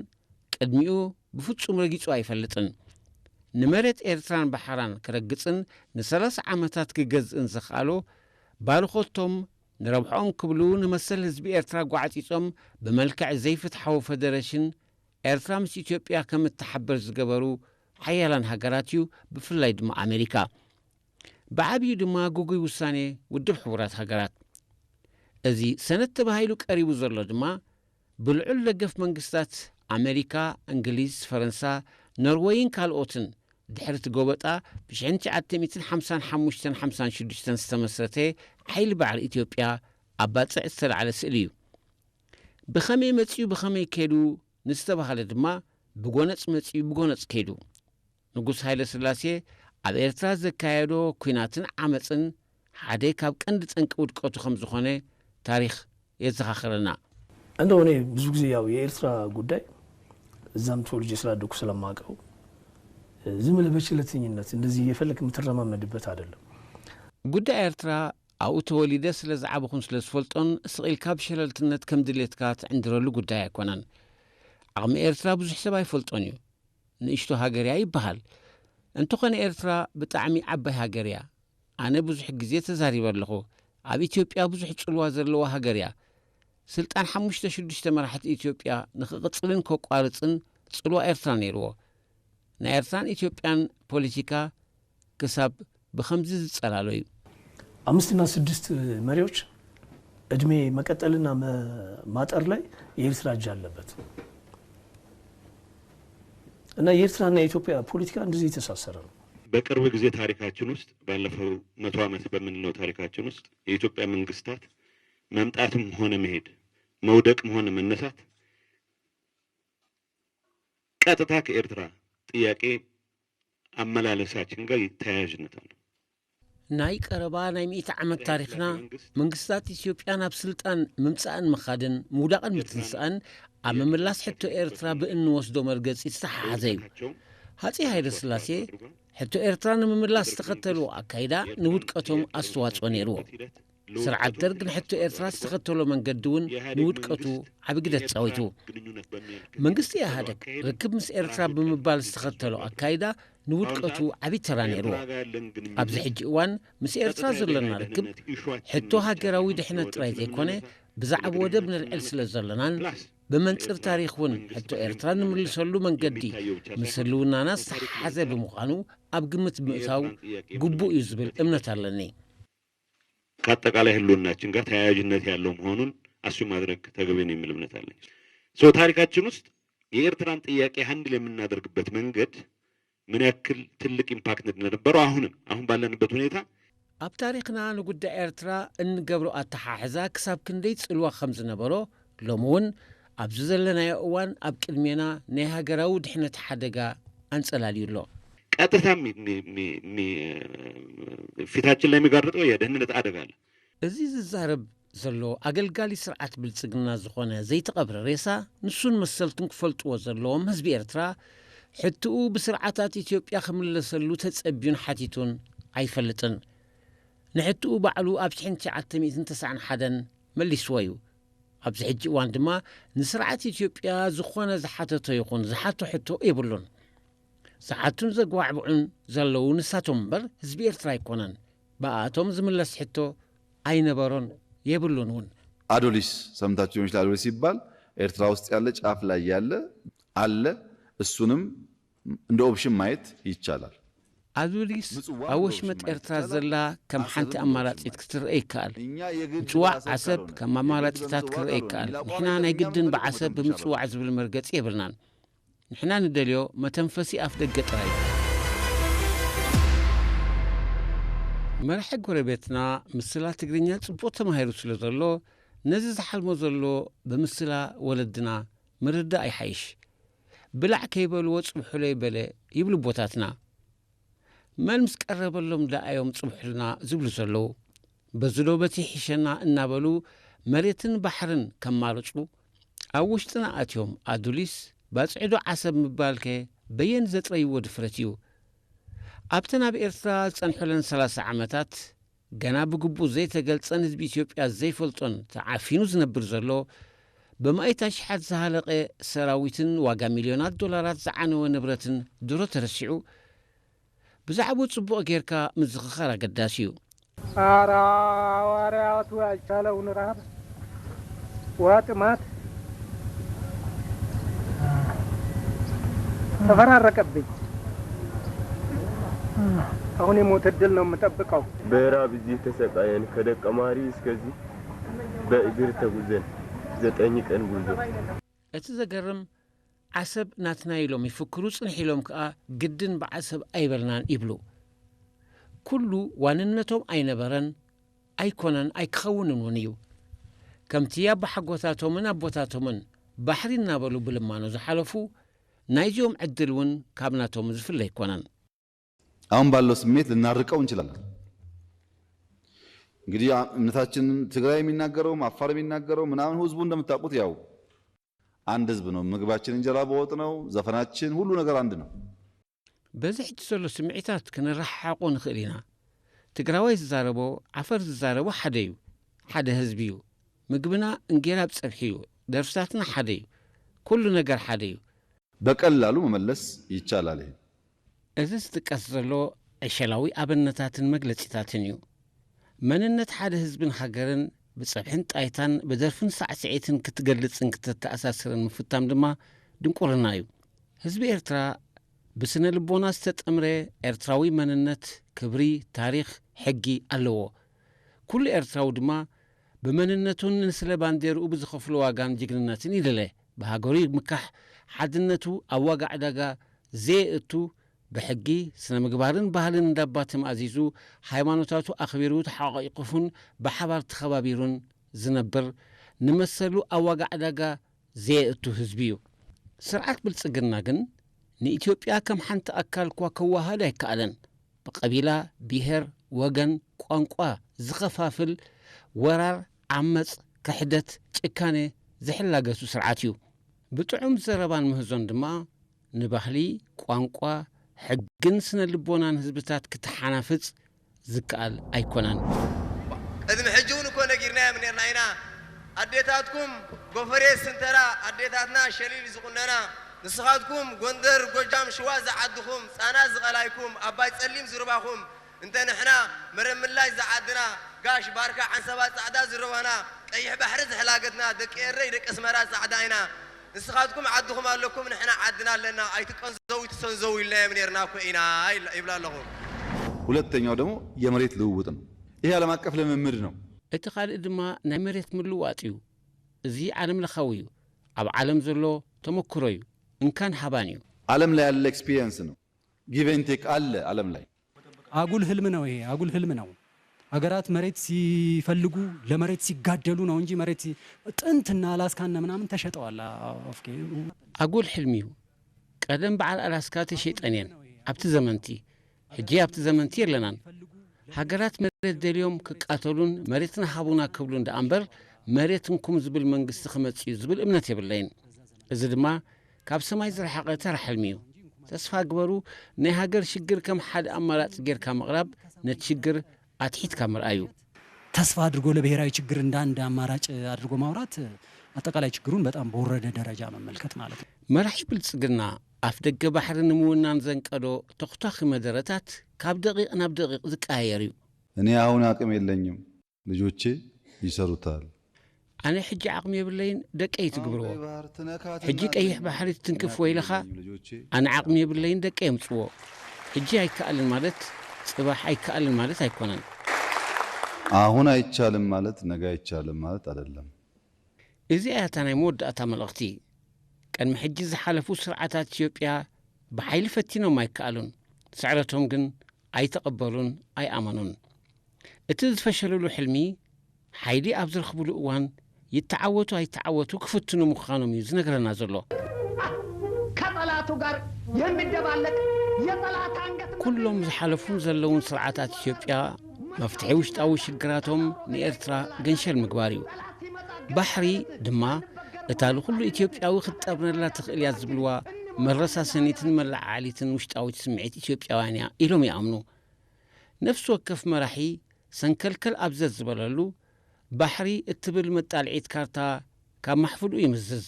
ቅድሚኡ ብፍጹም ረጊጹ ኣይፈልጥን። ንመሬት ኤርትራን ባሕራን ክረግጽን ንሰላሳ ዓመታት ክገዝእን ዘኽኣሎ ባርኾቶም ንረብሖኦም ክብሉ ንመሰል ህዝቢ ኤርትራ ጓዕጺጾም ብመልክዕ ዘይፍትሓዊ ፈደረሽን ኤርትራ ምስ ኢትዮጵያ ከም እትሓበር ዝገበሩ ሓያላን ሃገራት እዩ፣ ብፍላይ ድማ ኣሜሪካ። ብዓብዩ ድማ ግጉይ ውሳኔ ውድብ ሕቡራት ሃገራት። እዚ ሰነድ ተባሂሉ ቀሪቡ ዘሎ ድማ ብልዑል ደገፍ መንግስታት ኣሜሪካ፣ እንግሊዝ፣ ፈረንሳ፣ ኖርወይን ካልኦትን ድሕሪ እቲ ጎበጣ ብ ሽሕን ትሽዓተ ሚእትን ሓምሳን ሓሙሽተን ሓምሳን ሽዱሽተን ዝተመስረተ ሓይሊ ባሕሪ ኢትዮጵያ ኣብ ባጽዕ ዝተላዕለ ስእሊ እዩ። ብኸመይ መጺኡ ብኸመይ ከይዱ ንዝተባህለ ድማ ብጎነጽ መጺኡ ብጎነጽ ከይዱ። ንጉስ ሃይለ ስላሴ ኣብ ኤርትራ ዘካየዶ ኲናትን ዓመጽን ሓደ ካብ ቀንዲ ጠንቂ ውድቀቱ ከም ዝኾነ ታሪኽ የዘኻኽረና። እንደው እኔ ብዙ ጊዜ ያው የኤርትራ ጉዳይ እዛም ተወልጄ ስላደኩ ስለማውቀው ዝም ብለህ በቸለተኝነት እንደዚህ እየፈለክ የምትረማመድበት አይደለም። ጉዳይ ኤርትራ ኣብኡ ተወሊደ ስለ ዝዓበኹን ስለ ዝፈልጦን ስቕ ኢልካ ብሸለልትነት ከም ድሌትካ ትዕንድረሉ ጉዳይ ኣይኮነን። ዓቕሚ ኤርትራ ብዙሕ ሰብ ኣይፈልጦን እዩ። ንእሽቶ ሃገር እያ ይበሃል። እንተኾነ ኤርትራ ብጣዕሚ ዓባይ ሃገር እያ። ኣነ ብዙሕ ግዜ ተዛሪበ ኣለኹ። ኣብ ኢትዮጵያ ብዙሕ ጽልዋ ዘለዋ ሃገር እያ። ስልጣን ሓሙሽተ ሽዱሽተ መራሕቲ ኢትዮጵያ ንኽቕጽልን ከቋርጽን ጽልዋ ኤርትራ ነይርዎ። ናይ ኤርትራን ኢትዮጵያን ፖለቲካ ክሳብ ብኸምዚ ዝጸላሎ እዩ። አምስትና ስድስት መሪዎች እድሜ መቀጠልና ማጠር ላይ የኤርትራ እጅ አለበት እና የኤርትራና የኢትዮጵያ ፖለቲካ እንደዚህ የተሳሰረ ነው። በቅርብ ጊዜ ታሪካችን ውስጥ ባለፈው መቶ ዓመት በምንለው ታሪካችን ውስጥ የኢትዮጵያ መንግስታት መምጣትም ሆነ መሄድ፣ መውደቅም ሆነ መነሳት ቀጥታ ከኤርትራ ጥያቄ አመላለሳችን ጋር ተያያዥነት አለው። ናይ ቀረባ ናይ ሚእቲ ዓመት ታሪኽና መንግስታት ኢትዮጵያ ናብ ስልጣን ምምጻእን ምኻድን ምውዳቕን ምትንሳእን ኣብ ምምላስ ሕቶ ኤርትራ ብእንወስዶ መርገጺ ዝተሓሓዘ እዩ። ሃጺ ሃይለ ስላሴ ሕቶ ኤርትራ ንምምላስ ዝተኸተልዎ ኣካይዳ ንውድቀቶም ኣስተዋጽኦ ነይርዎ። ስርዓት ደርግ ንሕቶ ኤርትራ ዝተኸተሎ መንገዲ እውን ንውድቀቱ ዓቢ ግደ ተጻዊቱ። መንግስቲ ኢህኣደግ ርክብ ምስ ኤርትራ ብምባል ዝተኸተሎ ኣካይዳ ንውድቀቱ ዓቢ ተራ ነይርዎ። ኣብዚ ሕጂ እዋን ምስ ኤርትራ ዘለና ርክብ ሕቶ ሃገራዊ ድሕነት ጥራይ ዘይኮነ ብዛዕባ ወደብ ነልዕል ስለ ዘለናን ብመንጽር ታሪኽ እውን ሕቶ ኤርትራ ንምልሰሉ መንገዲ ምስ ህልውናና ዝተሓሓዘ ብምዃኑ ኣብ ግምት ብምእታው ግቡእ እዩ ዝብል እምነት ኣለኒ። ከአጠቃላይ ህልውናችን ጋር ተያያዥነት ያለው መሆኑን አሱ ማድረግ ተገቢ ነው የሚል እምነት አለኝ። ሶ ታሪካችን ውስጥ የኤርትራን ጥያቄ ሀንድል የምናደርግበት መንገድ ምን ያክል ትልቅ ኢምፓክት እንደነበረው አሁንም አሁን ባለንበት ሁኔታ ኣብ ታሪኽና ንጉዳይ ኤርትራ እንገብሮ ኣተሓሕዛ ክሳብ ክንደይ ጽልዋ ከም ዝነበሮ ሎሚ እውን ኣብዚ ዘለናዮ እዋን ኣብ ቅድሜና ናይ ሃገራዊ ድሕነት ሓደጋ ኣንጸላልዩ ኣሎ። ቀጥታ ፊታችን ላይ የሚጋርጠው የደህንነት አደጋ አለ። እዚ ዝዛረብ ዘሎ ኣገልጋሊ ስርዓት ብልጽግና ዝኾነ ዘይተቐብረ ሬሳ ንሱን መሰልቱን ክፈልጥዎ ዘለዎም ህዝቢ ኤርትራ ሕትኡ ብስርዓታት ኢትዮጵያ ክምለሰሉ ተጸብዩን ሓቲቱን ኣይፈልጥን። ንሕትኡ ባዕሉ ኣብ ሽሕን ትሽዓተ ሚእትን ተስዓን ሓደን መሊስዎ እዩ። ኣብዚ ሕጂ እዋን ድማ ንስርዓት ኢትዮጵያ ዝኾነ ዝሓተቶ ይኹን ዝሓቶ ሕቶ የብሉን። ዝሓቱን ዘጓዕብዑን ዘለዉ ንሳቶም እምበር ህዝቢ ኤርትራ ኣይኮነን። ብኣቶም ዝምለስ ሕቶ ኣይነበሮን፣ የብሉን እውን። አዱሊስ ሰምታችሁ ሊሆን ይችላል። አዱሊስ ሲባል ኤርትራ ውስጥ ያለ ጫፍ ላይ ያለ አለ። እሱንም እንደ ኦፕሽን ማየት ይቻላል። ኣዱሊስ ኣብ ወሽመጥ ኤርትራ ዘላ ከም ሓንቲ ኣማራጺት ክትረአ ይከኣል። ምጽዋዕ ዓሰብ ከም ኣማራጺታት ክረአ ይከኣል። ንሕና ናይ ግድን ብዓሰብ ብምጽዋዕ ዝብል መርገጺ የብልናን። ንሕና ንደልዮ መተንፈሲ ኣፍ ደገ ጥራይ እዩ። መራሒ ጎረቤትና ምስላ ትግርኛ ጽቡቕ ተማሂሩ ስለ ዘሎ ነዚ ዝሓልሞ ዘሎ ብምስላ ወለድና ምርዳእ ይሓይሽ። ብላዕ ከይበልዎ ጽብሑለይ በለ ይብሉ ኣቦታትና። መን ምስ ቀረበሎም ደኣ እዮም ጽብሑልና ዝብሉ ዘለዉ። በዚ ዶ በቲ ይሕሸና እናበሉ መሬትን ባሕርን ከማርጹ ኣብ ውሽጥና ኣትዮም ኣዱሊስ ባጽዕዶ ዓሰብ ምባልከ በየን ዘጥረይዎ ድፍረት እዩ። ኣብተን ኣብ ኤርትራ ዝጸንሑለን ሰላሳ ዓመታት ገና ብግቡእ ዘይተገልጸን ህዝቢ ኢትዮጵያ ዘይፈልጦን ተዓፊኑ ዝነብር ዘሎ ብማእት ኣሽሓት ዝሃለቐ ሰራዊትን ዋጋ ሚልዮናት ዶላራት ዝዓነወ ንብረትን ድሮ ተረሲዑ ብዛዕባኡ ጽቡቕ ጌርካ ምዝኽኻር ኣገዳሲ እዩ። ኧረ ሐዋርያቱ ያልቻለውን ረሃብ ውሃ ጥማት ተፈራረቀብኝ። አሁን የሞት እድል ነው የምጠብቀው። በራብ እዚህ ተሰቃየን ከደቀ ማሪ እስከዚህ በእግር ተጉዘን ዘጠኝ ቀን ጉዞ። እቲ ዘገርም ዓሰብ ናትና ኢሎም ይፍክሩ ጽንሕ ኢሎም ከኣ ግድን ብዓሰብ ኣይበልናን ይብሉ። ኩሉ ዋንነቶም ኣይነበረን ኣይኮነን ኣይክኸውንን እውን እዩ። ከምቲ ኣባሓጎታቶምን ኣቦታቶምን ባሕሪ እናበሉ ብልማኖ ዝሓለፉ ናይዚኦም ዕድል እውን ካብ ናቶም ዝፍለ ኣይኮነን። አሁን ባለው ስሜት ልናርቀው እንችላለን። እንግዲህ እምነታችንን ትግራይ የሚናገረውም አፋር የሚናገረው ምናምን ህዝቡ እንደምታውቁት ያው አንድ ህዝብ ነው። ምግባችን እንጀራ በወጥ ነው። ዘፈናችን ሁሉ ነገር አንድ ነው። በዚ ሕጂ ዘሎ ስምዒታት ክንረሓሓቆ ንኽእል ኢና። ትግራዋይ ዝዛረቦ ዓፈር ዝዛረቦ ሓደ እዩ። ሓደ ህዝቢ እዩ። ምግብና እንጌራ ብጸብሒ እዩ። ደርፍታትና ሓደ እዩ። ኩሉ ነገር ሓደ እዩ። በቀላሉ መመለስ ይቻላል። ይሄ እዚ ዝጥቀስ ዘሎ ዕሸላዊ ኣብነታትን መግለጺታትን እዩ። መንነት ሓደ ህዝብን ሃገርን ብጸብሕን ጣይታን ብደርፍን ሳዕስዒትን ክትገልጽን ክተተኣሳስርን ምፍታም ድማ ድንቁርና እዩ። ህዝቢ ኤርትራ ብስነ ልቦና ዝተጠምረ ኤርትራዊ መንነት፣ ክብሪ፣ ታሪኽ፣ ሕጊ ኣለዎ። ኩሉ ኤርትራዊ ድማ ብመንነቱን ንስለ ባንዴርኡ ብዝኸፍሎ ዋጋን ጅግንነትን ይልለ። ብሃገሩ ይምካሕ፣ ሓድነቱ ኣብ ዋጋ ዕዳጋ ዘየእቱ፣ ብሕጊ፣ ስነ ምግባርን ባህልን እንዳባ ተማእዚዙ፣ ሃይማኖታቱ ኣኽቢሩ ተሓቋቂፉን ብሓባር ተኸባቢሩን ዝነብር፣ ንመሰሉ ኣብ ዋጋ ዕዳጋ ዘየእቱ ህዝቢ እዩ። ስርዓት ብልጽግና ግን ንኢትዮጵያ ከም ሓንቲ ኣካል እኳ ከወሃድ ኣይከኣለን። ብቐቢላ፣ ብሄር፣ ወገን፣ ቋንቋ ዝኸፋፍል ወራር፣ ዓመጽ፣ ክሕደት፣ ጭካኔ ዝሕላገሱ ስርዓት እዩ። ብጥዑም ዘረባን ምህዞን ድማ ንባህሊ፣ ቋንቋ፣ ሕግን ስነ ልቦናን ህዝብታት ክተሓናፍጽ ዝከኣል ኣይኮነን። ቅድሚ ሕጂ እውን እኮ ነጊርናዮም ነርና ኢና። ኣዴታትኩም ጎፈሬ ስንተራ ኣዴታትና ሸሊል ዝቑነና፣ ንስኻትኩም ጎንደር፣ ጎጃም፣ ሽዋ ዝዓድኹም፣ ጻና ዝቐላይኩም፣ ኣባይ ጸሊም ዝርባኹም፣ እንተ ንሕና መረምላሽ ዝዓድና፣ ጋሽ ባርካ ዓንሰባ ጻዕዳ ዝርባና፣ ቀይሕ ባሕሪ ዝሕላገትና፣ ደቂ ኤረይ ደቂ ኣስመራ ጻዕዳ ኢና። ንስኻትኩም ዓድኹም ኣለኩም፣ ንሕና ዓድና ኣለና፣ ኣይትቀንዘው ኣይትሰንዘው ኢልናዮም ነርና እኮ ኢና ይብላ ኣለኹ። ሁለተኛው ደግሞ የመሬት ልውውጥ ነው። ይሄ ዓለም አቀፍ ልምምድ ነው። እቲ ካልእ ድማ ናይ መሬት ምልዋጥ እዩ። እዚ ዓለም ለኻዊ እዩ። ኣብ ዓለም ዘሎ ተመክሮ እዩ። እንካን ሃባን እዩ። ዓለም ላይ ያለ ኤክስፒሪየንስ ነው። ጊቭ ኤንድ ቴክ አለ ዓለም ላይ። አጉል ህልም ነው ይሄ፣ አጉል ህልም ነው። ሀገራት መሬት ሲፈልጉ ለመሬት ሲጋደሉ ነው እንጂ መሬት ሲ- ጥንትና አላስካና ምናምን ተሸጠዋል። ኦኬ። ኣጉል ሕልሚ እዩ። ቀደም በዓል ኣላስካ ተሸይጠን እየን ኣብቲ ዘመንቲ። ሕጂ ኣብቲ ዘመንቲ የለናን። ሃገራት መሬት ደልዮም ክቃተሉን መሬትና ሃቡና ክብሉን ደኣ እምበር መሬት እንኩም ዝብል መንግስቲ ክመጽእ እዩ ዝብል እምነት የብለይን። እዚ ድማ ካብ ሰማይ ዝረሓቐ ተራ ሕልሚ እዩ። ተስፋ ግበሩ፣ ናይ ሃገር ሽግር ከም ሓደ ኣማራጺ ጌርካ ምቕራብ ነቲ ሽግር ኣትሒትካ ምርኣዩ። ተስፋ አድርጎ ለብሔራዊ ችግር እንደ አንድ አማራጭ አድርጎ ማውራት አጠቃላይ ችግሩን በጣም በወረደ ደረጃ መመልከት ማለት ነው። መራሒ ብልጽግና ኣፍ ደገ ባሕሪ ንምውናን ዘንቀዶ ተኹታኺ መደረታት ካብ ደቂቕ ናብ ደቂቕ ዝቀያየር እዩ። እኔ አሁን አቅም የለኝም። ልጆቼ ይሰሩታል። ኣነ ሕጂ ዓቕሚ የብለይን፣ ደቀይ ትግብርዎ። ሕጂ ቀይሕ ባሕሪ ትትንክፍዎ ኢለኻ፣ ኣነ ዓቕሚ የብለይን፣ ደቀይ የምጽዎ። ሕጂ ኣይከኣልን ማለት ጽባሕ ኣይከኣልን ማለት ኣይኮነን። አሁን አይቻልም ማለት ነገ አይቻልም ማለት አይደለም። እዚኣ እያ እታ ናይ መወዳእታ መልእኽቲ። ቅድሚ ሕጂ ዝሓለፉ ስርዓታት ኢትዮጵያ ብሓይሊ ፈቲኖም ኣይከኣሉን። ስዕረቶም ግን ኣይተቐበሉን፣ ኣይኣመኑን። እቲ ዝፈሸለሉ ሕልሚ ሓይሊ ኣብ ዝረኽብሉ እዋን ይተዓወቱ ኣይተዓወቱ ክፍትኑ ምዃኖም እዩ ዝነግረና ዘሎ። ከጠላቱ ጋር የሚደባለቅ የጠላት አንገት ኩሎም ዝሓለፉን ዘለውን ስርዓታት ኢትዮጵያ መፍትሒ ውሽጣዊ ሽግራቶም ንኤርትራ ገንሸል ምግባር እዩ። ባሕሪ ድማ እታ ንኹሉ ኢትዮጵያዊ ክትጠብነላ ትኽእል እያ ዝብልዋ መረሳሰኒትን መለዓዓሊትን ውሽጣዊት ስምዒት ኢትዮጵያውያን እያ ኢሎም ይኣምኑ። ነፍሲ ወከፍ መራሒ ሰንከልከል ኣብ ዘዝበለሉ፣ ባሕሪ እትብል መጣልዒት ካርታ ካብ ማሕፍድኡ ይምዝዝ።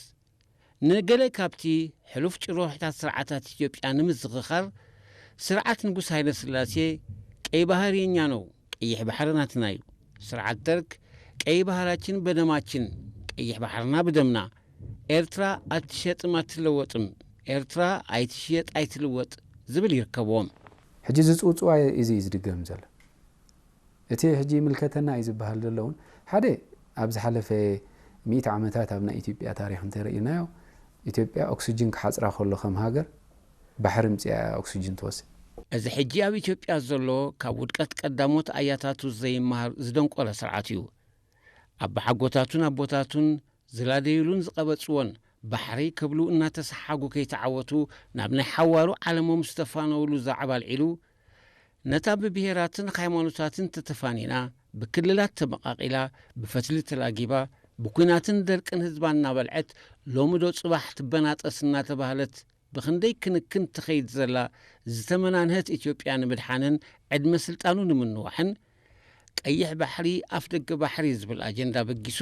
ንገለ ካብቲ ሕሉፍ ጭርሖታት ስርዓታት ኢትዮጵያ ንምዝኽኻር፣ ስርዓት ንጉስ ሃይለ ስላሴ ቀይ ባህር የኛ ነው፣ ቀይሕ ባሕሪ ናትና እዩ። ስርዓት ደርግ ቀይ ባህራችን በደማችን፣ ቀይሕ ባሕርና ብደምና፣ ኤርትራ ኣትሸጥም ኣትለወጥም፣ ኤርትራ ኣይትሽየጥ ኣይትልወጥ ዝብል ይርከብዎም። ሕጂ ዝፅውፅዋ እዚ እዩ ዝድገም ዘሎ። እቲ ሕጂ ይምልከተና እዩ ዝበሃል ዘሎ እውን ሓደ ኣብ ዝሓለፈ ሚእቲ ዓመታት ኣብ ናይ ኢትዮጵያ ታሪክ እንተርኢናዮ ኢትዮጵያ ኦክስጅን ክሓፅራ ከሎ ከም ሃገር ባሕሪ ምፅያ ኦክስጅን ትወስድ። እዚ ሕጂ ኣብ ኢትዮጵያ ዘሎ ካብ ውድቀት ቀዳሞት ኣያታቱ ዘይመሃር ዝደንቆረ ስርዓት እዩ። ኣባሓጎታቱን ኣቦታቱን ዝላደዩሉን ዝቐበጽዎን ባሕሪ ክብሉ እናተሰሓጉ ከይተዓወቱ ናብ ናይ ሓዋሩ ዓለሞም ዝተፋነውሉ ዛዕባ ኣልዒሉ፣ ነታ ብብሄራትን ሃይማኖታትን ተተፋኒና፣ ብክልላት ተመቓቒላ፣ ብፈትሊ ተላጊባ፣ ብኲናትን ደርቅን ህዝባ እናበልዐት፣ ሎሚ ዶ ጽባሕ ትበናጠስ እናተባህለት ብኽንደይ ክንክን ትኸይድ ዘላ ዝተመናንሀት ኢትዮጵያ ንምድሓንን ዕድመ ስልጣኑ ንምንዋሕን፣ ቀይሕ ባሕሪ ኣፍደገ ባሕሪ ዝብል ኣጀንዳ በጊሱ፣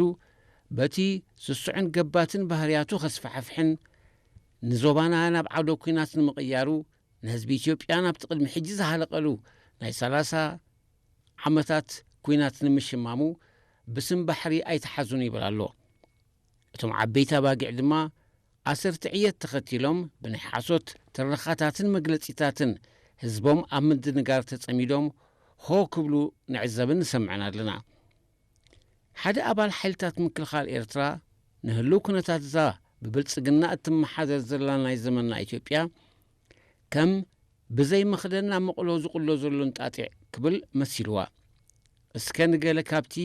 በቲ ስሱዕን ገባትን ባህርያቱ ከስፋሕፍሕን ንዞባና ናብ ዓውደ ኲናት ንምቕያሩ፣ ንህዝቢ ኢትዮጵያ ናብቲ ቅድሚ ሕጂ ዝሃለቐሉ ናይ ሰላሳ ዓመታት ኲናት ንምሽማሙ ብስም ባሕሪ ኣይትሓዙን ይብል ኣሎ። እቶም ዓበይቲ ኣባጊዕ ድማ ኣሰርቲ ዕየት ተኸቲሎም ብናይ ሓሶት ትረኻታትን መግለጺታትን ህዝቦም ኣብ ምድንጋር ተጸሚዶም ሆ ክብሉ ንዕዘብን ንሰምዕን ኣለና። ሓደ ኣባል ሓይልታት ምክልኻል ኤርትራ ንህልው ኩነታት እዛ ብብልጽግና እትመሓደር ዘላ ናይ ዘመንና ኢትዮጵያ ከም ብዘይ መኽደን ናብ መቕሎ ዝቕሎ ዘሎ እንጣጢዕ ክብል መሲልዋ። እስከ ንገለ ካብቲ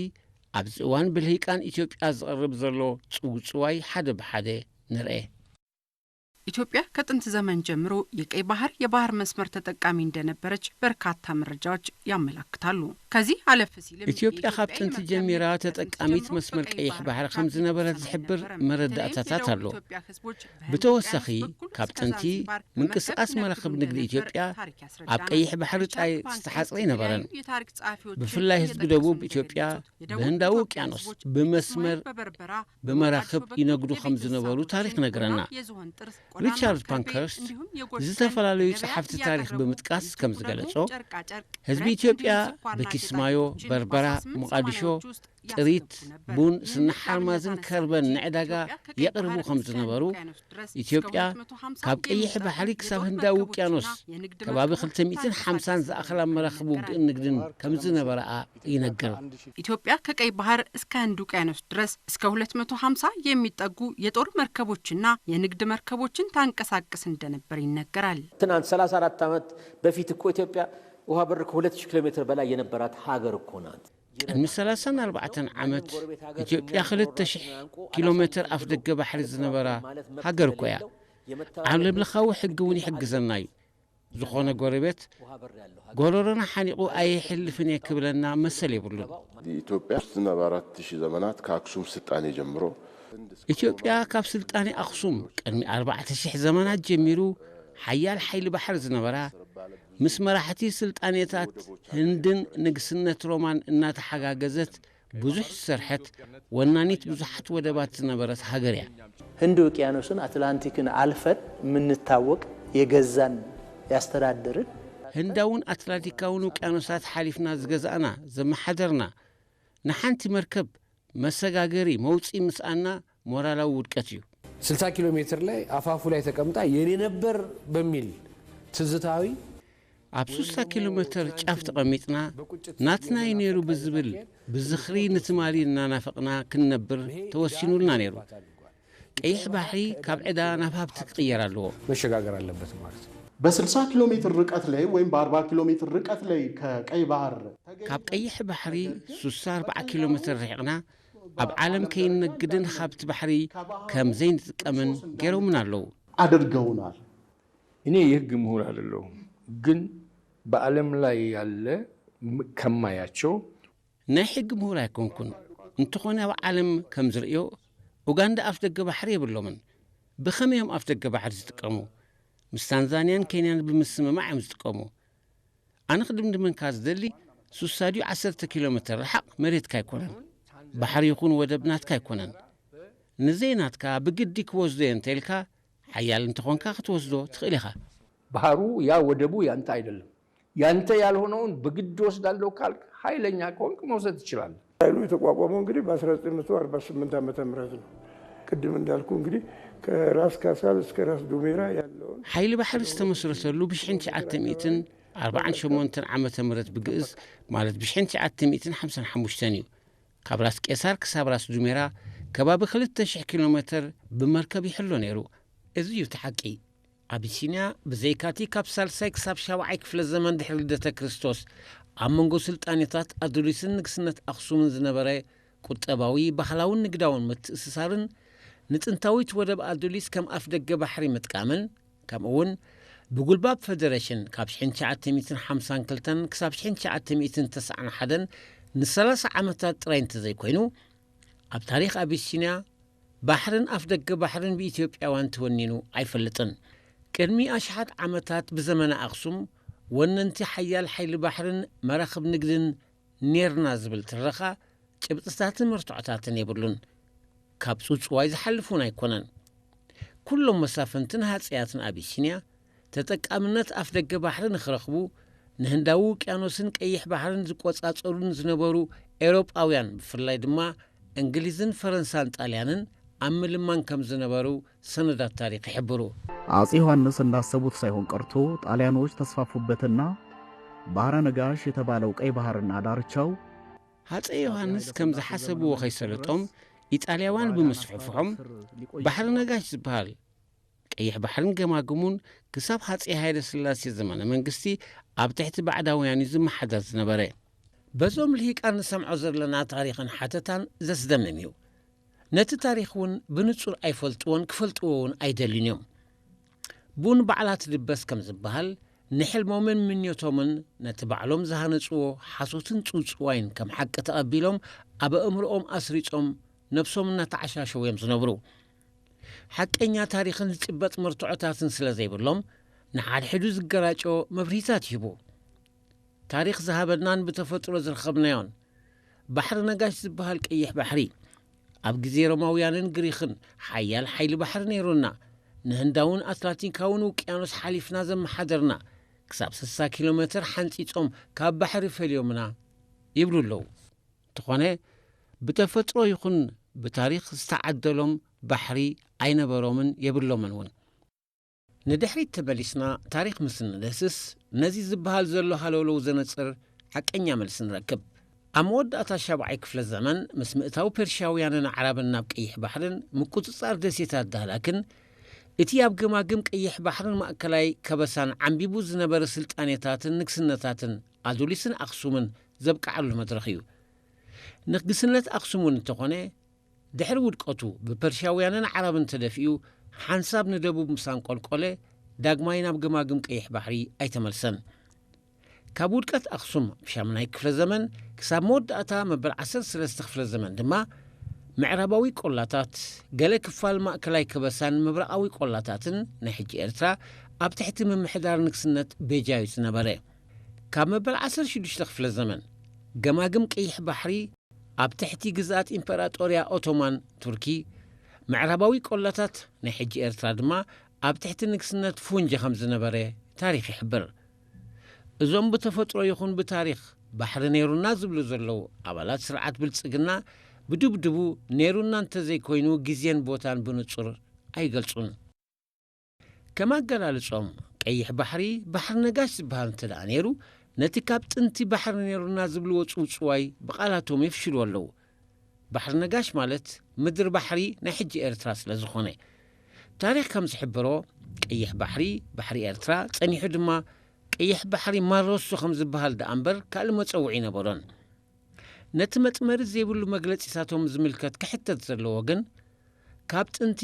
ኣብዚ እዋን ብልሂቃን ኢትዮጵያ ዝቐርብ ዘሎ ጽውጽዋይ ሓደ ብሓደ ንርኤ። ኢትዮጵያ ከጥንት ዘመን ጀምሮ የቀይ ባህር የባህር መስመር ተጠቃሚ እንደነበረች በርካታ መረጃዎች ያመላክታሉ። ከዚህ አለፍ ሲልም ኢትዮጵያ ካብ ጥንቲ ጀሚራ ተጠቃሚት መስመር ቀይሕ ባህር ከም ዝነበረት ዝሕብር መረዳእታታት ኣሎ። ብተወሳኺ ካብ ጥንቲ ምንቅስቃስ መራኽብ ንግዲ ኢትዮጵያ ኣብ ቀይሕ ባሕሪ ጥራይ ዝተሓጽረ ኣይነበረን። ብፍላይ ህዝቢ ደቡብ ኢትዮጵያ ብህንዳዊ ውቅያኖስ ብመስመር ብመራኽብ ይነግዱ ከም ዝነበሩ ታሪኽ ነግረና። ሪቻርድ ፓንከርስት ዝተፈላለዩ ጸሓፍቲ ታሪኽ ብምጥቃስ ከም ዝገለጾ፣ ህዝቢ ኢትዮጵያ ብኪስማዮ፣ በርበራ፣ ሞቓዲሾ፣ ጥሪት፣ ቡን፣ ስኒ ሓርማዝን ከርበን ንዕዳጋ የቕርቡ ከም ዝነበሩ፣ ኢትዮጵያ ካብ ቀይሕ ባሕሪ ክሳብ ህንዳዊ ውቅያኖስ ከባቢ ክልተ ሚእትን ሓምሳን ዝኣኽላ መራኽብ ውግእን ንግድን ከም ዝነበረኣ ይነግር። ኢትዮጵያ ከቀይ ባህር እስከ ህንድ ውቅያኖስ ድረስ እስከ ሁለት መቶ ሀምሳ የሚጠጉ የጦር መርከቦችና የንግድ መርከቦችን ታንቀሳቅስ እንደነበር ይነገራል። ትናንት ሠላሳ አራት ዓመት በፊት እኮ ኢትዮጵያ ውሃ በር ከሁለት ሺህ ኪሎ ሜትር በላይ የነበራት ሀገር እኮ ናት። ቅድሚ ሰላሳን ኣርባዕተን ዓመት ኢትዮጵያ ክልተ ሽሕ ኪሎ ሜትር ኣፍደገ ባሕሪ ዝነበራ ሃገር እኮ እያ። ዓለምለኻዊ ሕጊ እውን ይሕግዘና እዩ። ዝኾነ ጎረቤት ጎረሮና ሓኒቑ ኣየሕልፍን እየ ክብለና መሰል የብሉን። ኢትዮጵያ ዝነበራት ሺህ ዘመናት ከአክሱም ስልጣኔ ጀምሮ ኢትዮጵያ ካብ ስልጣኔ ኣኽሱም ቅድሚ ኣርባዕተ ሽሕ ዘመናት ጀሚሩ ሓያል ሓይሊ ባሕሪ ዝነበራ፣ ምስ መራሕቲ ስልጣኔታት ህንድን ንግስነት ሮማን እናተሓጋገዘት ብዙሕ ዝሰርሐት፣ ወናኒት ብዙሓት ወደባት ዝነበረት ሃገር እያ። ህንዲ ውቅያኖስን ኣትላንቲክን ኣልፈን የምንታወቅ፣ የገዛን ያስተዳደርን። ህንዳውን ኣትላንቲካውን ውቅያኖሳት ሓሊፍና ዝገዛእና፣ ዘመሓደርና፣ ንሓንቲ መርከብ መሰጋገሪ መውፅኢ ምስኣና ሞራላዊ ውድቀት እዩ። ስልሳ ኪሎ ሜትር ላይ አፋፉ ላይ ተቀምጣ የኔ ነበር በሚል ትዝታዊ ኣብ ሱሳ ኪሎ ሜትር ጫፍ ተቐሚጥና ናትና እዩ ነይሩ ብዝብል ብዝኽሪ ንትማሊ እናናፈቕና ክንነብር ተወሲኑልና ነይሩ። ቀይሕ ባሕሪ ካብ ዕዳ ናብ ሃብቲ ክቕየር ኣለዎ። መሸጋገር አለበት ማለት ነው። በ60 ኪሎ ሜትር ርቀት ላይ ወይም በ40 ኪሎ ሜትር ርቀት ላይ ከቀይ ባህር ካብ ቀይሕ ባሕሪ ሱሳ ኣርባዓ ኪሎ ሜትር ርሒቕና ኣብ ዓለም ከይንነግድን ሃብቲ ባሕሪ ከም ዘይንጥቀምን ገይሮምና ኣለዉ። አድርገውናል። እኔ የህግ ምሁር አይደለሁም፣ ግን በዓለም ላይ ያለ ከማያቸው ናይ ሕጊ ምሁር ኣይኮንኩን። እንተኾነ ኣብ ዓለም ከም ዝርእዮ ኡጋንዳ ኣፍ ደገ ባሕሪ የብሎምን። ብኸመይ እዮም ኣፍ ደገ ባሕሪ ዝጥቀሙ? ምስ ታንዛንያን ኬንያን ብምስምማዕ እዮም ዝጥቀሙ። ኣነ ክድምድመንካ ዝደሊ ሱሳ ድዩ ዓሰርተ ኪሎ ሜትር ርሓቕ መሬትካ ኣይኮነን። ባሕሪ ይኹን ወደብ ናትካ ኣይኮነን። ንዘይ ናትካ ብግዲ ክወስዶ እየ እንተ ኢልካ ሓያል እንተኾንካ ክትወስዶ ትኽእል ኢኻ። ባህሩ ያ ወደቡ ያንተ አይደለም። ያንተ ያልሆነውን በግድ ወስዳለሁ ካልክ ኃይለኛ ከሆንክ መውሰድ ትችላለህ። ኃይሉ የተቋቋመው እንግዲህ በ1948 ዓመተ ምህረት ነው። ቅድም እንዳልኩ እንግዲህ ከራስ ካሳል እስከ ራስ ዱሜራ ያለውን ሓይሊ ባሕሪ ዝተመስረተሉ ብ1948 ዓመተ ምህረት ብግእዝ ማለት ብ1955 እዩ። ካብ ራስ ቄሳር ክሳብ ራስ ዱሜራ ከባቢ 2,000 ኪሎ ሜትር ብመርከብ ይሕሎ ነይሩ። እዚ እዩ እቲ ሓቂ። ኣቢሲንያ ብዘይካቲ ካብ ሳልሳይ ክሳብ ሻብዓይ ክፍለ ዘመን ድሕሪ ልደተ ክርስቶስ ኣብ መንጎ ስልጣኔታት ኣዱሊስን ንግስነት ኣኽሱምን ዝነበረ ቁጠባዊ፣ ባህላውን ንግዳውን ምትእስሳርን ንጥንታዊት ወደብ ኣዱሊስ ከም ኣፍ ደገ ባሕሪ ምጥቃምን ከምኡ እውን ብጉልባብ ፈደረሽን ካብ 1952 ክሳብ 1991 ን30 ዓመታት ጥራይ እንተዘይኮይኑ ኣብ ታሪኽ ኣቢሲንያ ባሕርን ኣፍ ደገ ባሕርን ብኢትዮጵያውያን ተወኒኑ ኣይፈልጥን። ቅድሚ ኣሽሓት ዓመታት ብዘመነ ኣኽሱም ወነንቲ ሓያል ሓይሊ ባሕርን መራኽብ ንግድን ኔርና ዝብል ትረኻ ጭብጥታትን መርትዖታትን የብሉን። ካብ ጽውጽዋይ ዝሓልፍ እውን ኣይኮነን። ኩሎም መሳፍንትን ሃጸያትን ኣቢሲንያ ተጠቃምነት ኣፍ ደገ ባሕሪ ንኽረኽቡ ንህንዳዊ ውቅያኖስን ቀይሕ ባሕርን ዝቆጻጸሩን ዝነበሩ ኤውሮጳውያን ብፍላይ ድማ እንግሊዝን ፈረንሳን ጣልያንን ኣብ ምልማን ከም ዝነበሩ ሰነዳት ታሪኽ ይሕብሩ። አጼ ዮሐንስ እንዳሰቡት ሳይሆን ቀርቶ ጣሊያኖች ተስፋፉበትና ባህረ ነጋሽ የተባለው ቀይ ባህርና ዳርቻው ሃፀይ ዮሃንስ ከም ዝሓሰብዎ ከይሰለጦም ኢጣልያውያን ብምስፍሕፍሖም ባሕሪ ነጋሽ ዝበሃል ቀይሕ ባሕርን ገማግሙን ክሳብ ሃፀይ ሃይለ ስላሴ ዘመነ መንግስቲ ኣብ ትሕቲ ባዕዳውያን እዩ ዝመሓደር ዝነበረ። በዞም ልሂቃን ንሰምዖ ዘለና ታሪኽን ሓተታን ዘስደምም እዩ። ነቲ ታሪኽ እውን ብንጹር ኣይፈልጥዎን ክፈልጥዎ እውን ኣይደልዩን እዮም። ቡን ባዕላ ትድበስ ከም ዝበሃል ንሕልሞምን ምንዮቶምን ነቲ ባዕሎም ዝሃነጽዎ ሓሶትን ጽውጽዋይን ከም ሓቂ ተቐቢሎም ኣብ ኣእምሮኦም ኣስሪጾም ነብሶም እናተዓሻሸዉ እዮም ዝነብሩ። ሓቀኛ ታሪኽን ዝጭበጥ መርትዖታትን ስለ ዘይብሎም ንሓድሕዱ ዝገራጮ መብርሂታት ይህቡ። ታሪኽ ዝሃበናን ብተፈጥሮ ዝረኸብናዮን ባሕሪ ነጋሽ ዝበሃል ቀይሕ ባሕሪ ኣብ ግዜ ሮማውያንን ግሪኽን ሓያል ሓይሊ ባሕሪ ነይሩና። ንህንዳውን ኣትላንቲካውን ውቅያኖስ ሓሊፍና ዘመሓደርና ክሳብ 60 ኪሎ ሜትር ሓንጺጾም ካብ ባሕሪ ፈልዮምና ይብሉ ኣለዉ። እንተኾነ ብተፈጥሮ ይኹን ብታሪኽ ዝተዓደሎም ባሕሪ ኣይነበሮምን የብሎምን እውን። ንድሕሪት ተመሊስና ታሪኽ ምስ ንደህስስ ነዚ ዝበሃል ዘሎ ሃለውለው ዘነጽር ሓቀኛ መልሲ ንረክብ። ኣብ መወዳእታ ሻብዓይ ክፍለ ዘመን ምስ ምእታው ፐርሽያውያንን ኣዕራብን ናብ ቀይሕ ባሕርን ምቁጽጻር ደሴታት ዳህላክን እቲ ኣብ ገማግም ቀይሕ ባሕርን ማእከላይ ከበሳን ዓንቢቡ ዝነበረ ስልጣኔታትን ንግስነታትን ኣዱሊስን ኣኽሱምን ዘብቅዓሉ መድረኽ እዩ። ንግስነት ኣኽሱም እውን እንተኾነ ድሕሪ ውድቀቱ ብፐርሽያውያንን ዓረብን ተደፊኡ ሓንሳብ ንደቡብ ምስ ኣንቆልቆለ ዳግማይ ናብ ገማግም ቀይሕ ባሕሪ ኣይተመልሰን። ካብ ውድቀት ኣኽሱም ኣብ ሻምናይ ክፍለ ዘመን ክሳብ መወዳእታ መበል 13 ክፍለ ዘመን ድማ ምዕራባዊ ቆላታት፣ ገለ ክፋል ማእከላይ ከበሳን ምብራቓዊ ቆላታትን ናይ ሕጂ ኤርትራ ኣብ ትሕቲ ምምሕዳር ንግስነት ቤጃ እዩ ዝነበረ። ካብ መበል 16 ክፍለ ዘመን ገማግም ቀይሕ ባሕሪ ኣብ ትሕቲ ግዝኣት ኢምፐራጦርያ ኦቶማን ቱርኪ፣ ምዕራባዊ ቆላታት ናይ ሕጂ ኤርትራ ድማ ኣብ ትሕቲ ንግስነት ፉንጀ ከም ዝነበረ ታሪኽ ይሕብር። እዞም ብተፈጥሮ ይኹን ብታሪኽ ባሕሪ ነይሩና ዝብሉ ዘለዉ ኣባላት ስርዓት ብልጽግና ብድብድቡ ነይሩና እንተዘይኮይኑ ግዜን ቦታን ብንጹር ኣይገልጹን። ከም ኣገላልጾም ቀይሕ ባሕሪ፣ ባሕሪ ነጋሽ ዝበሃል እንተ ደኣ ነይሩ፣ ነቲ ካብ ጥንቲ ባሕሪ ነይሩና ዝብልዎ ጽውጽዋይ ብቓላቶም የፍሽልዎ ኣለዉ። ባሕሪ ነጋሽ ማለት ምድሪ ባሕሪ ናይ ሕጂ ኤርትራ ስለ ዝኾነ። ታሪኽ ከም ዝሕብሮ፣ ቀይሕ ባሕሪ፣ ባሕሪ ኤርትራ፣ ጸኒሑ ድማ ቀይሕ ባሕሪ ማሮሶ ከም ዝበሃል ደኣ እምበር ካልእ መጸውዒ ኣይነበሮን። ነቲ መጥመሪ ዘይብሉ መግለጺታቶም ዝምልከት ክሕተት ዘለዎ ግን፣ ካብ ጥንቲ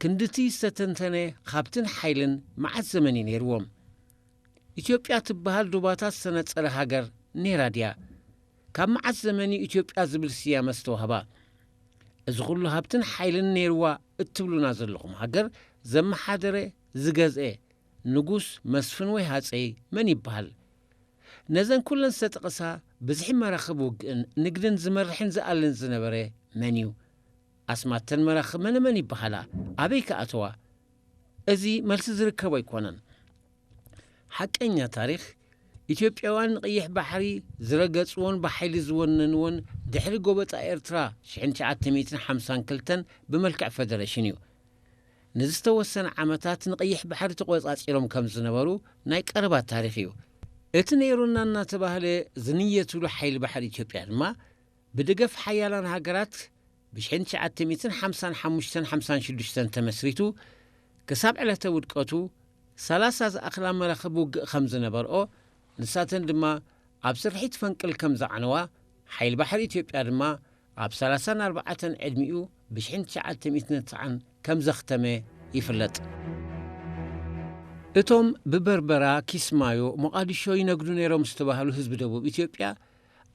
ክንድቲ ዝተተንተነ ሃብትን ሓይልን መዓስ ዘመን እዩ ነይርዎም? ኢትዮጵያ ትበሃል ዶባታት ዝተነጸረ ሃገር ነይራ ድያ? ካብ መዓስ ዘመን እዩ ኢትዮጵያ ዝብል ስያመ ዝተዋህባ? እዚ ኩሉ ሃብትን ሓይልን ነይርዋ እትብሉና ዘለኹም ሃገር ዘመሓደረ፣ ዝገዝአ፣ ንጉስ፣ መስፍን ወይ ሃጸይ መን ይበሃል? ነዘን ኩለን ዝተጠቕሳ ብዝሒ መራኽብ ውግእን ንግድን ዝመርሕን ዝኣልን ዝነበረ መን እዩ? ኣስማተን መራኽብ መነ መን ይበሃላ? ኣበይ ከ ኣተዋ? እዚ መልሲ ዝርከቦ ኣይኮነን። ሓቀኛ ታሪኽ፣ ኢትዮጵያውያን ንቐይሕ ባሕሪ ዝረገጽዎን ብሓይሊ ዝወነንዎን ድሕሪ ጎበጣ ኤርትራ ሽሕን ትሽዓተ ሚእትን ሓምሳን ክልተን ብመልክዕ ፈደረሽን እዩ። ንዝተወሰነ ዓመታት ንቐይሕ ባሕሪ ተቖጻጺሮም ከም ዝነበሩ ናይ ቀረባ ታሪኽ እዩ። እቲ ነይሩና እናተባህለ ዝንየትሉ ሓይሊ ባሕሪ ኢትዮጵያ ድማ፣ ብደገፍ ሓያላን ሃገራት ብሽሕን ትሽዓተ ሚእትን ሓምሳን ሓሙሽተን ሓምሳን ሽዱሽተን ተመስሪቱ፣ ክሳብ ዕለተ ውድቀቱ ሰላሳ ዝኣኽላ መራኽብ ውግእ ከም ዝነበርኦ፣ ንሳተን ድማ ኣብ ስርሒት ፈንቅል ከም ዘዕነዋ፣ ሓይሊ ባሕሪ ኢትዮጵያ ድማ ኣብ ሰላሳን ኣርባዕተን ዕድሚኡ ብሽሕን ትሽዓተ ሚእትን ትስዓን ከም ዘኽተመ ይፍለጥ። እቶም ብበርበራ፣ ኪስማዮ፣ ሞቓዲሾ ይነግዱ ነይሮም ዝተባህሉ ህዝቢ ደቡብ ኢትዮጵያ፣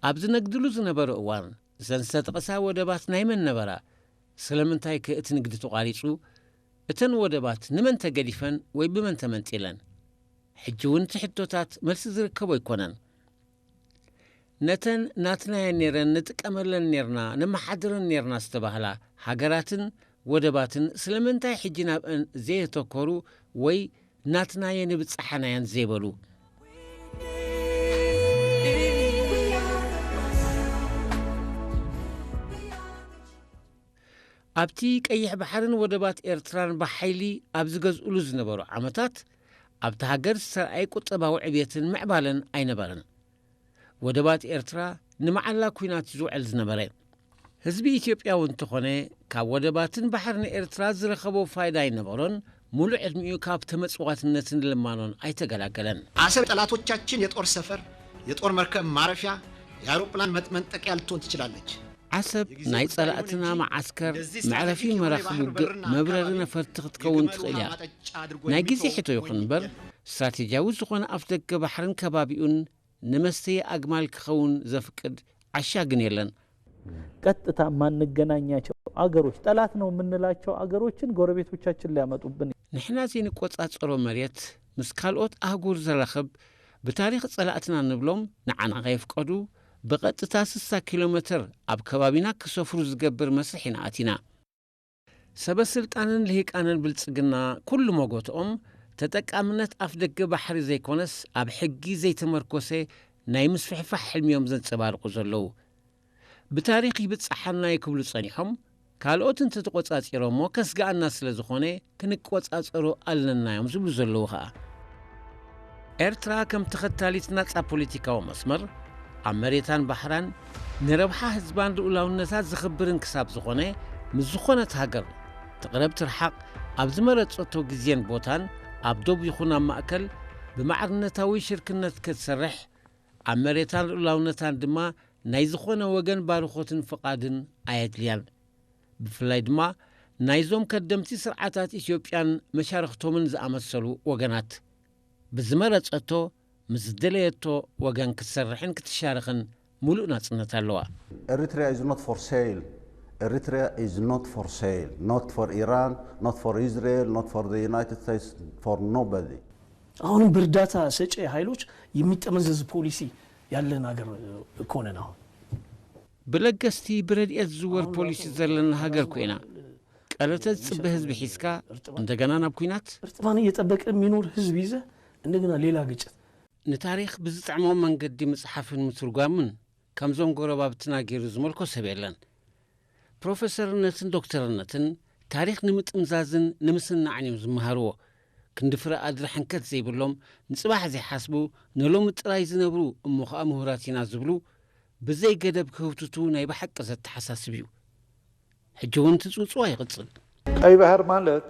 ኣብ ዝነግድሉ ዝነበረ እዋን፣ እዘን ዝተጠቕሳ ወደባት ናይ መን ነበራ? ስለምንታይ ከ እቲ ንግዲ ተቋሪጹ? እተን ወደባት ንመን ተገዲፈን ወይ ብመን ተመንጢለን? ሕጂ እውን እቲ ሕቶታት መልሲ ዝርከቦ ኣይኮነን። ነተን ናትናየን ነይረን፣ ንጥቀመለን ነይርና፣ ነመሓድረን ነይርና ዝተባህላ ሃገራትን ወደባትን ስለምንታይ ሕጂ ናብአን ዘየተኮሩ ወይ ናትናየን ይብጽሓናየን ዘይበሉ? ኣብቲ ቀይሕ ባሕርን ወደባት ኤርትራን ብሓይሊ ኣብ ዝገዝኡሉ ዝነበሩ ዓመታት፣ ኣብታ ሃገር ዝተረኣየ ቁጠባዊ ዕብየትን ምዕባለን ኣይነበረን። ወደባት ኤርትራ ንመዓላ ኲናት እዩ ዝውዕል ዝነበረ። ህዝቢ ኢትዮጵያ እውን እንተኾነ፣ ካብ ወደባትን ባሕርን ኤርትራ ዝረኸቦ ፋይዳ ኣይነበሮን። ሙሉእ ዕድሚኡ ካብ ተመጽዋትነትን ልማኖን ኣይተገላገለን። አሰብ ጠላቶቻችን የጦር ሰፈር፣ የጦር መርከብ ማረፊያ፣ የአውሮፕላን መጥ-፣ መንጠቂያ ልትሆን ትችላለች። ዓሰብ ናይ ጸላእትና መዓስከር፣ መዕረፊ መራኽብ ውግእ፣ መብረሪ ነፈርቲ ክትከውን ትኽእል እያ። ናይ ግዜ ሕቶ ይኹን እምበር፣ ስትራቴጂያዊ ዝኾነ ኣፍደገ ባሕርን ከባቢኡን ንመስተዪ ኣግማል ክኸውን ዘፍቅድ ዓሻ ግን የለን። ቀጥታ የማንገናኛቸው አገሮች፣ ጠላት ነው የምንላቸው አገሮችን ጎረቤቶቻችን ሊያመጡብን። ንሕና ዘይንቆጻጸሮ መሬት ምስ ካልኦት ኣህጉር ዘራኽብ፣ ብታሪኽ ጸላእትና ንብሎም ንዓና ከየፍቀዱ፣ ብቐጥታ ስሳ ኪሎ ሜተር ኣብ ከባቢና ክሰፍሩ ዝገብር መስርሕ ኢና ኣቲና። ሰበ ስልጣንን ልሂቃንን ብልጽግና ኩሉ መጎትኦም ተጠቃምነት ኣፍደገ ባሕሪ ዘይኮነስ ኣብ ሕጊ ዘይተመርኮሰ ናይ ምስፍሕፋሕ ሕልሚ እዮም ዘንጸባርቑ ዘለዉ። ብታሪኽ ይብጽሓና እዩ ክብሉ ጸኒሖም፣ ካልኦት እንተተቖጻጺሮሞ ከስግኣና ስለ ዝኾነ ክንቆጻጸሮ ኣለና እዮም ዝብሉ ዘለዉ ኸኣ። ኤርትራ ከም ተኸታሊት ናጻ ፖለቲካዊ መስመር፣ ኣብ መሬታን ባሕራን ንረብሓ ህዝባን ልኡላውነታ ዘኽብርን ክሳብ ዝኾነ፣ ምስ ዝኾነት ሃገር ትቕረብ ትርሓቕ፣ ኣብ ዝመረጸቶ ግዜን ቦታን፣ ኣብ ዶብ ይኹን ኣብ ማእከል፣ ብማዕርነታዊ ሽርክነት ክትሰርሕ፣ ኣብ መሬታን ልኡላውነታን ድማ ናይ ዝኾነ ወገን ባርኾትን ፍቓድን ኣየድልያን። ብፍላይ ድማ ናይዞም ከደምቲ ስርዓታት ኢትዮጵያን መሻርኽቶምን ዝኣመሰሉ ወገናት። ብዝመረጸቶ፣ ምስ ዝደለየቶ ወገን ክትሰርሕን ክትሻረኽን ሙሉእ ናጽነት ኣለዋ። Eritrea is not for sale. Eritrea is not for sale. Not for Iran, not for Israel, not for the United States, for nobody. አሁንም በእርዳታ ሰጪ ኃይሎች የሚጠመዘዝ ፖሊሲ ያለን ሀገር እኮ ነን። አሁን ብለገስቲ ብረድኤት ዝዝወር ፖሊሲ ዘለና ሃገር ኮይና፣ ቀለተ ዝጽበ ህዝቢ ሒዝካ እንደገና ናብ ኲናት? እርጥባን እየጠበቀ የሚኖር ህዝብ ይዘህ እንደገና ሌላ ግጭት። ንታሪኽ ብዝጥዕሞም መንገዲ ምጽሓፍን ምትርጓምን ከምዞም ጎረባብትና ገይሩ ዝመልኮ ሰብ የለን። ፕሮፌሰርነትን ዶክተርነትን ታሪኽ ንምጥምዛዝን ንምስናዕን እዮም ዝመሃርዎ። ክንዲ ፍረ ኣድሪ ሕንከት ዘይብሎም፣ ንጽባሕ ዘይሓስቡ፣ ንሎሚ ጥራይ ዝነብሩ እሞ ኸኣ ምሁራት ኢና ዝብሉ፣ ብዘይ ገደብ ክህውትቱ ናይ ብሓቂ ዘተሓሳስብ እዩ። ሕጂ እውን እቲ ጽውጽዋ ይቕጽል። ቀይ ባህር ማለት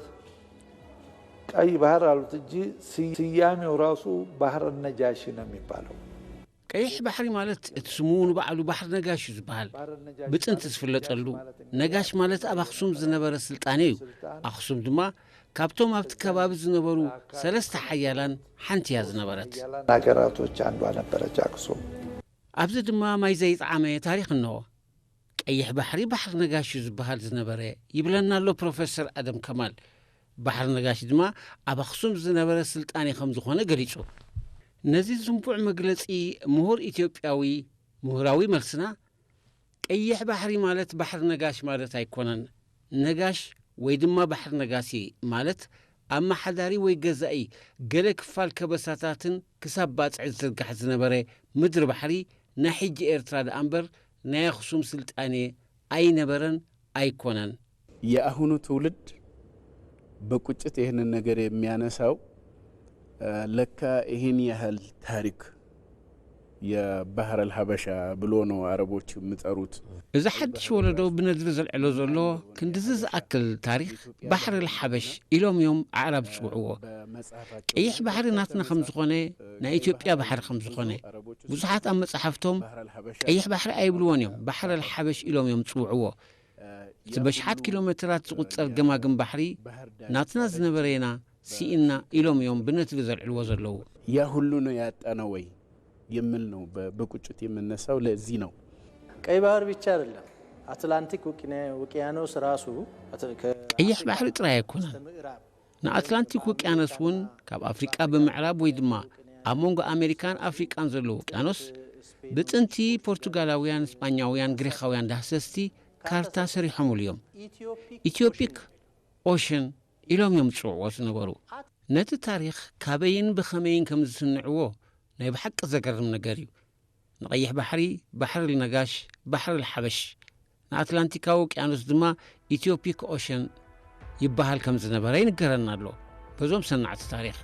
ቀይ ባህር አሉት እንጂ ስያሜው ራሱ ባህር ነጃሺ ነው የሚባለው። ቀይሕ ባሕሪ ማለት እቲ ስሙ ንባዕሉ ባሕሪ ነጋሽ እዩ ዝበሃል። ብጥንቲ ዝፍለጠሉ፣ ነጋሽ ማለት ኣብ ኣኽሱም ዝነበረ ስልጣኔ እዩ። ኣኽሱም ድማ ካብቶም ኣብቲ ከባቢ ዝነበሩ ሰለስተ ሓያላን ሓንቲ እያ ዝነበረት። ሀገራቶች አንዷ ነበረች አክሱም። ኣብዚ ድማ ማይ ዘይጠዓመ ታሪኽ እንሆ። ቀይሕ ባሕሪ ባሕሪ ነጋሽ እዩ ዝበሃል ዝነበረ ይብለና ኣሎ ፕሮፌሰር ኣደም ከማል። ባሕሪ ነጋሽ ድማ ኣብ ኣኽሱም ዝነበረ ስልጣኔ ከም ዝኾነ ገሊጹ። ነዚ ዝንቡዕ መግለጺ ምሁር ኢትዮጵያዊ ምሁራዊ መልስና፣ ቀይሕ ባሕሪ ማለት ባሕሪ ነጋሽ ማለት ኣይኮነን። ነጋሽ ወይ ድማ ባሕሪ ነጋሲ ማለት ኣመሓዳሪ ወይ ገዛኢ ገለ ክፋል ከበሳታትን ክሳብ ባጽዕ ዝዝርጋሕ ዝነበረ ምድሪ ባሕሪ ናይ ሕጂ ኤርትራ ደኣ እምበር ናይ ኣኽሱም ስልጣኔ ኣይነበረን ኣይኮነን። የአሁኑ ትውልድ በቁጭት ይህንን ነገር የሚያነሳው ለካ ይህን ያህል ታሪክ የባህር አልሀበሻ ብሎ ነው አረቦች የሚጠሩት። እዚ ሓድሽ ወለዶ ብነድሪ ዘልዕሎ ዘሎ ክንድዚ ዝኣክል ታሪኽ ባሕሪ ኣልሓበሽ ኢሎም እዮም ኣዕራብ ዝጽውዕዎ። ቀይሕ ባሕሪ ናትና ከም ዝኾነ፣ ናይ ኢትዮጵያ ባሕሪ ከም ዝኾነ ብዙሓት ኣብ መጻሕፍቶም ቀይሕ ባሕሪ ኣይብልዎን እዮም፣ ባሕሪ ኣልሓበሽ ኢሎም እዮም ዝጽውዕዎ። እቲ በሽሓት ኪሎ ሜትራት ዝቑጸር ገማግም ባሕሪ ናትና ዝነበረ ኢና ስኢና ኢሎም እዮም ብነድሪ ዘልዕልዎ ዘለዉ። ያ ሁሉ ነው ያጣነው ወይ የሚል ነው በ- በቁጭት የምነሳው። ለዚህ ነው ቀይ ባህር ብቻ አይደለም፣ አትላንቲክ ውቅነ- ውቅያኖስ ራሱ ቀይሕ ባሕሪ ጥራይ ኣይኮነን። ንኣትላንቲክ ውቅያኖስ እውን ካብ ኣፍሪቃ ብምዕራብ ወይ ድማ ኣብ መንጎ ኣሜሪካን ኣፍሪቃን ዘሎ ውቅያኖስ ብጥንቲ ፖርቱጋላውያን፣ ስጳኛውያን፣ ግሪኻውያን ዳህሰስቲ ካርታ ሰሪሖምሉ እዮም። ኢትዮፒክ ኦሽን ኢሎም እዮም ዝጽውዕዎ ዝነበሩ። ነቲ ታሪኽ ካበይን ብኸመይን ከም ዝስንዕዎ ናይ ብሓቂ ዘገርም ነገር እዩ። ንቐይሕ ባሕሪ ባሕሪ ልነጋሽ፣ ባሕሪ ልሓበሽ፣ ንኣትላንቲካዊ ውቅያኖስ ድማ ኢትዮፒክ ኦሸን ይበሃል ከም ዝነበረ ይንገረና ኣሎ በዞም ሰናዕቲ ታሪኽ።